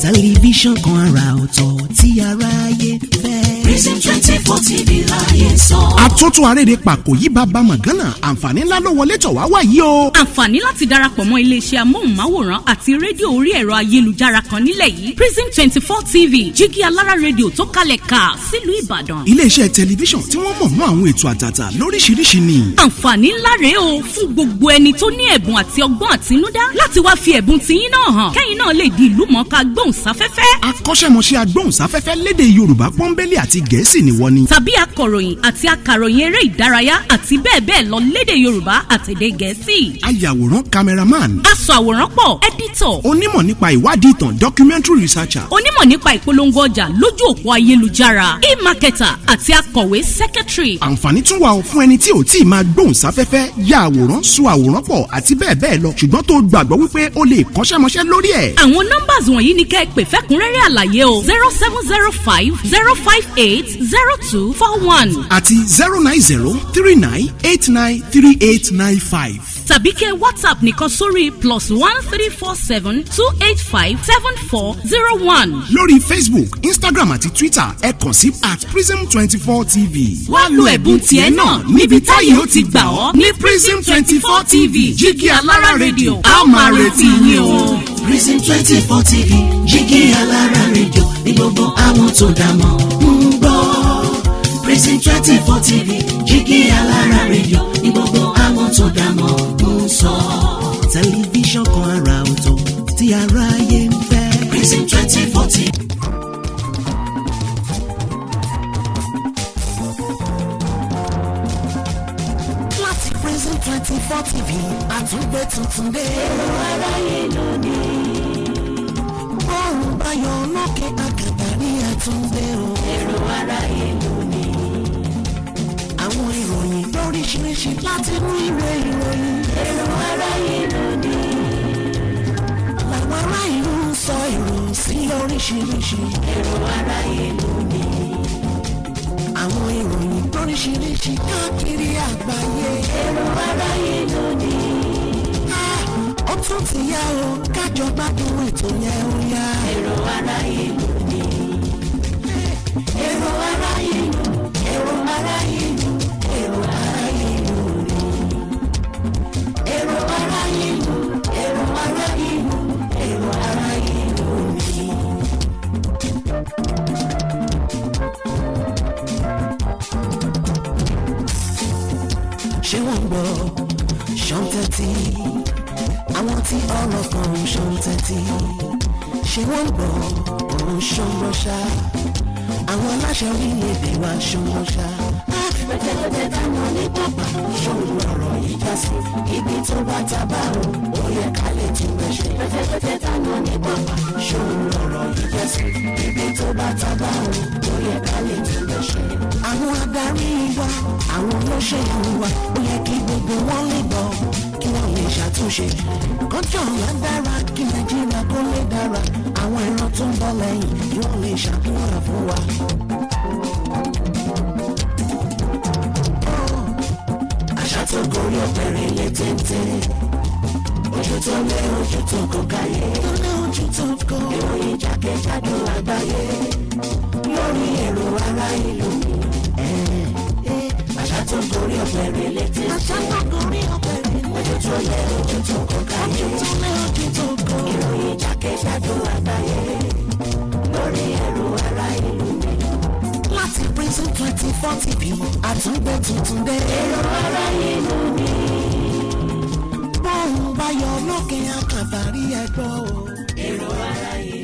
Tẹlifíṣàn kan àrà ọ̀tọ̀ tí aráyé fẹ́. Prism 24 TV láyé sọ. Àtúntún arédè pàkó yí bàbá mọ̀gánà, àǹfààní ńlá ló wọlé tọ̀ wá wáyé o. Àǹfààní láti darapọ̀ mọ́ iléeṣẹ́ amóhùnmáwòrán àti rédíò orí ẹ̀rọ ayélujára kan nílẹ̀ yìí, Prism 24 TV, Jígí Alára Rédíò tó kalẹ̀ ká sílùú Ìbàdàn. Iléeṣẹ́ tẹlifíṣàn tí wọ́n mọ̀ mọ́ àwọn ètò àtàtà lóríṣiríṣi ni. Àǹfààní ńlá rèé o fún gbogbo ẹni tó ní ẹ̀bùn àti ọgbọ́n àtinúdá láti wá fi ẹ̀bùn tiyín náà hàn, kẹ́yìn náà lè di ìlú mọ̀ọ́ká gbóhùnsáfẹ́fẹ́. Akọ́ṣẹ́mọṣẹ́ agbóhùnsáfẹ́fẹ́ lédè Yorùbá pọ́nbélé àti Gẹ̀ẹ́sì ni wọ́n ni. Tàbí akọ̀ròyìn àti akàròyìn eré ìdárayá àti bẹ́ẹ̀ bẹ́ẹ̀ lọ lédè Yorùbá àtèdè Gẹ̀ẹ́sì. Ayàwòrán, cameraman. Aṣọ àwòrán pọ̀, editor. Onímọ̀ nípa ìwádìí ìtàn, documentary researcher. Onímọ̀ nípa ìpolongo ọjà lójú òpó ayélujára, e-marketer, àti akọ̀wé, secretary. Àǹfààní tún wà ó fún ẹni tí ò tí ì máa gbóhùnsáfẹ́fẹ́, ya àwòrán, sọ àwòrán pọ̀ àti bẹ́ẹ̀ bẹ́ẹ̀ lọ, ṣùgbọ́n tó gbàgbọ́ wípé ó lè kọ́ṣẹ́mọṣẹ́ lórí ẹ̀. Àwọn numbers wọ̀nyí ni kẹ́ ẹ pè fẹ́kúnrẹ́rẹ́ àlàyé o: 07050580241 àti 09039893895. Tàbí kẹ́ WhatsApp nìkan sórí +1 347 285 7401. Lórí Facebook, Instagram àti Twitter, ẹ kàn sí @Prism24 TV. Wá lo ẹ̀bùn tiẹ̀ náà níbi táyé ó ti gbà ọ́ ní Prism 24 TV, Jígí Alára Rédíò. A ó máa retí yín o. Prism 24 TV, Jígí Alára Rédíò ní gbogbo àwọn tó dá mọ̀ ń gbọ́. Prism 24 TV, Jígí Alára Rédíò ní gbogbo àwọn tó dá mọ̀ ń sọ. Tẹlifíṣàn kan àrà ọ̀tọ̀ tí aráyé ń fẹ́. Prism 24 TV. Láti Prism 24 TV, àtúngbé tuntun dé. Èrò aráyé lónìí. Bọ́ọ̀rùn báyọ̀ lókè àkàtà ní àtúndé o. Èrò aráyé lónìí. Àwọn ìròyìn lóríṣiríṣi láti mú ìwé ìròyìn. Èrò aráyé lónìí. Làwọn ará ìlú ń sọ èrò sí oríṣiríṣi. Èrò aráyé lónìí. Àwọn ìròyìn lóríṣiríṣi káàkiri àgbáyé. Èrò aráyé lónìí. Ó tún ti yá o, kájọ gbádùn ètò yẹn ó yá. Èrò aráyé lónìí. Èrò aráyé lónìí. Èrò aráyé lónìí. Èrò aráyé lónìí. Èrò aráyé lónìí. Èrò aráyé lónìí. Èrò aráyé lónìí. Ṣé wọ́n ń gbọ́ ṣọ́n tẹ́tí? Àwọn tí ọ̀rọ̀ kan ń ṣọ́n tẹ́tí. Ṣé wọ́n ń gbọ́ òun ṣọ́n gbọ́ ṣá? Àwọn aláṣẹ orílẹ̀-èdè wa ṣọ́n gbọ́ ṣá. Pẹ̀tẹ́pẹ́tẹ́ táwọn ní pàpà ṣòun ọ̀rọ̀ yìí já sí. Ibi tó bá ta bá o, ó yẹ ká lè tún bẹ́ ṣe. Pẹ̀tẹ́pẹ́tẹ́ táwọn ní pàpà ṣòun ọ̀rọ̀ yìí já sí. Ibi tó bá ta bá o, ó yẹ ká lè tún bẹ́ ṣe. Àwọn adarí wa, àwọn olóṣèlú wa, ó yẹ kí gbogbo wọn lè gbọ́ kí wọ́n lè ṣàtúnṣe. Kọ́jọ́ ọ̀la dára kí Nàìjíríà kó lè dára. Àwọn ìran tó ń bọ̀ lẹ́yìn kí wọ́n lè ṣàdúrà fún wa. Àṣà tó gorí ọ̀pẹ̀rẹ̀ lé téńté. Ojú tó lé ojú tó kọ káyé. Tó lé ojú tó kọ. Ìròyìn jákèjádò àgbáyé. Lórí èrò ara ìlú. Àṣà tó gorí ọ̀pẹ̀rẹ̀ lé téńté. Àṣà tó gorí ọ̀pẹ̀rẹ̀ lé. Ojú tó lé ojú tó kọ káyé. Ojú tó lé ojú tó kọ. Ìròyìn jákèjádò àgbáyé. Lórí èrò ara ìlú. Láti Prism 24 TV, àtúngbé tuntun dé. Èrò aráyé lónìí. Bọ́ọ̀n báyọ̀ lókè àkàbàrí ẹ̀gbọ́ o. Èrò aráyé.